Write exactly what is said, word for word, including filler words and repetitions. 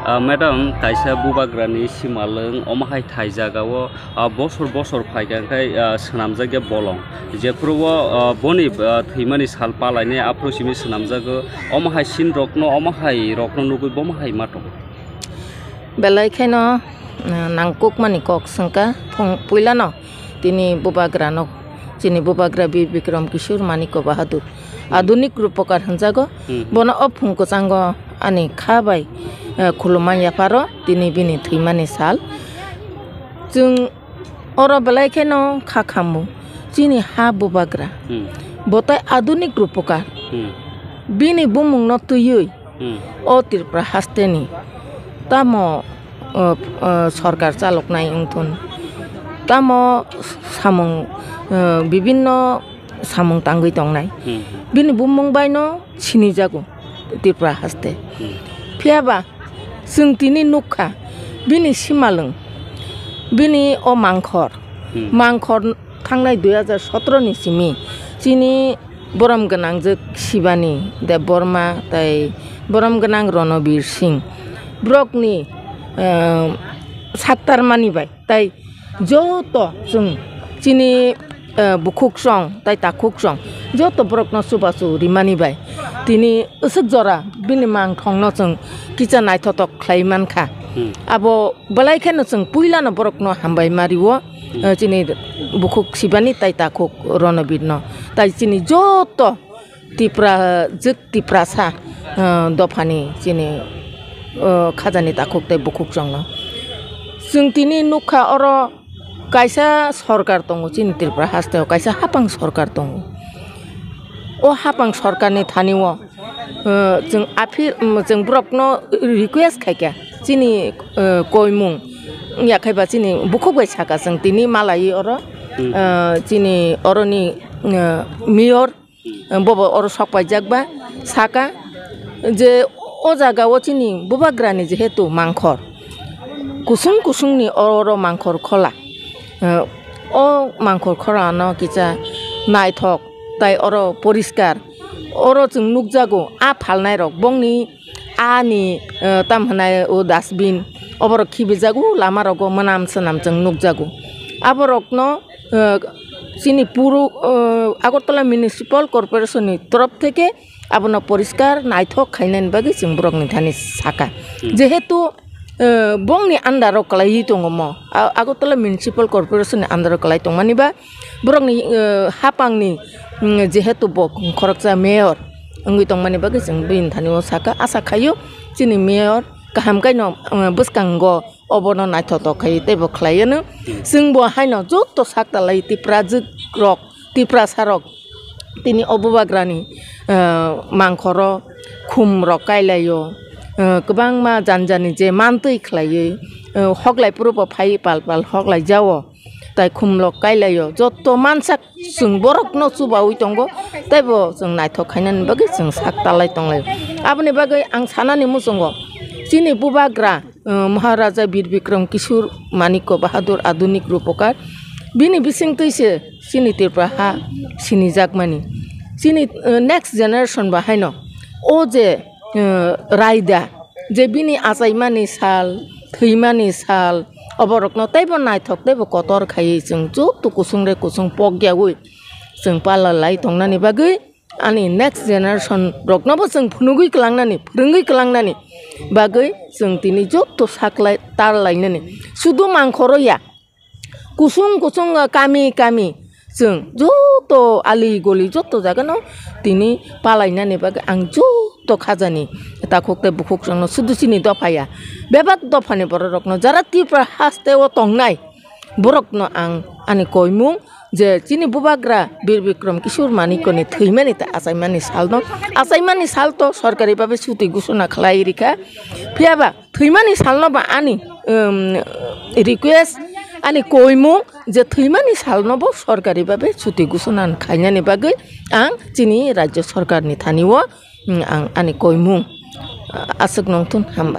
Ah, madam, kaisa bubagrani simalwng omo hai thai jagao, ah, bosor bosor phaikha, hwnkhe, ah, swnamjakya bolong. Jephuru o, ah, boni, ah, thwimani sal palainai aphuru simi swnamjago. Omo hai scene rokno, omo hai rokno nugwi bomo hai ma tongo. Belai kheno, ah, nangkukmani kok swngkha phung puilano tini bubagrano, chini bubagra Bir Bikram Kishore Manikya Bahadur. Adunik rupokar hwnjago. Hmm. Bono o phung kwchango ani kha bai, eh, khulumani yapharo tini bini thwimani sal. Chwng oro belai kheno kha khamu chini ha bubagra. Hmm. Bo tai adunik rupokar. Hmm. Bini bumungno twiwi Hmm. o Tripura hasteni tamo, eh, eh, sorkar chaloknai wngthun, tamo samung, eh, bibinno samung tangwi tongnai. Hmm. Bini bumung baino sinijago Tripura haste. Hmm. Phiyaba chwng tini nukha bini simalwng, bini o mangkhor, Hmm. mangkhor thangnai dui hajar sotoro ni simi chini borom gwnang jwk Shibani Debbarma tei borom gwnang Ronobir Singh borokni, eh, saktarmani bai tai joto chwng chini, eh, bukhuk song tai takhuk song joto borokno chubachu rimani bai tini aswk jora bini mangthongno chwng kisa naithotok khlai mankha. Hmm. Abo belai kheno chwng puilano borokno hambai ma rio, Hmm. eh, chini bukhuk Shibani tai takhuk Ronobirno tai chini joto Tipra, jwk Tiprasa, ah, dophani chini, ah, khajani takhuk tei bukhuk chwngno. Chwng tini nukha oro kaisa sorkar tongo, chini Tripura hasteo kaisa hapang sorkar tongo. O hapang sorkarni thani o, ah, chwng aphi-, um, chwng borokno request khaikha, chini, ah, koimung wngya khaiba chini bukhuk bai saka chwng tini malai oro, Hmm. ah, chini oroni, ah, mayor, Bobo oro sok paijak ba saka je o jaga o chini bubagrani jehetu mangkhor kusung kusungni oro mangkhor khola, eh, o mangkhor khorano kisa naithok tai oro poriskar oro chwng nukjago a phalnai rok bongni ani, eh, tam hwnai o dustbin oborok khibijago lama rogo mwnam swnam chwng nukjago aborokno, eh, chini puro, eh, Agartala Municipal Corporation ni torof theke abono poriskar naithok khainani bagwi chwng borokni thani saka. Hmm. Jehetu, eh, bongni under o kwlaiwi tongo mo, A-, Agartala Municipal Corporation ni under o kwlai tongmani ba borokni, eh, hapangni, mm, jehetu bo khoroksa mayor wngwi tongmani bagwi chwng bini thani o saka, asa khaio chini mayor kaham khaino, eh, bwskango obono naithotok khai teibo khlaiano. Hmm. Chwngbo haino joto sak talai Tiprajwk rok, Tiprasa rok tini o bubagrani, eh, mangkhoro khum rok kailaio, eh, kwbangma janjani je mantwi khlaiwi, eh, hoklai phurubo phai pal pal hoklai jao, tai khum rok kailaio, joto mansak chwng borokno chubaui tongo, teibo chwng naithok khainani bagwi chwng sak talai tonglaio. Aboni bagwi ang sanani muchungo chini bubagra, eh, Maharaja Bir Bikram Kishore Manikya Bahadur Adunik Rupokar. Bini bisingtwi se chini Tripura ha sinijakmani. Chini, eh, next generation ba haino o je, eh, raida je bini achaimani sal, thwimani sal, oborokno teibo naithok teibo kotor khaiwi chwng joto kusung re kusung pokyaui chwng pala lai tongnani bagwi ani next generation roknobo chwng phunugwi kwlangnani, phwrwngwi kwlangnani bagwi chwng tini joto saklai tarlainani. Sudu mangkhoro ya, kusung kusung, ah, kami kami chwng joto ali goli joto jagano tini palainani bagwi ang joto khajani takhuk tei bukhuk chwngno sudu chini dopha ya, bebak dophani borok rokno jara Tripura haste o tongnai borokno ang ani koimung je chini bubagra Bir Bikram Kishore Manikyani thwimani tei achaimani salno, achaimani salto sorkari babe chuti gusuna khlai rikha. Phiyaba thwimani salno ba ani, um, request, ani koimung je thwimani salno bo sorkari babe chuti gusuna khainani bagwi ang chini rajya sorkarni thani o, um, ang ani koimung, uh, aswk nongthun, hambai.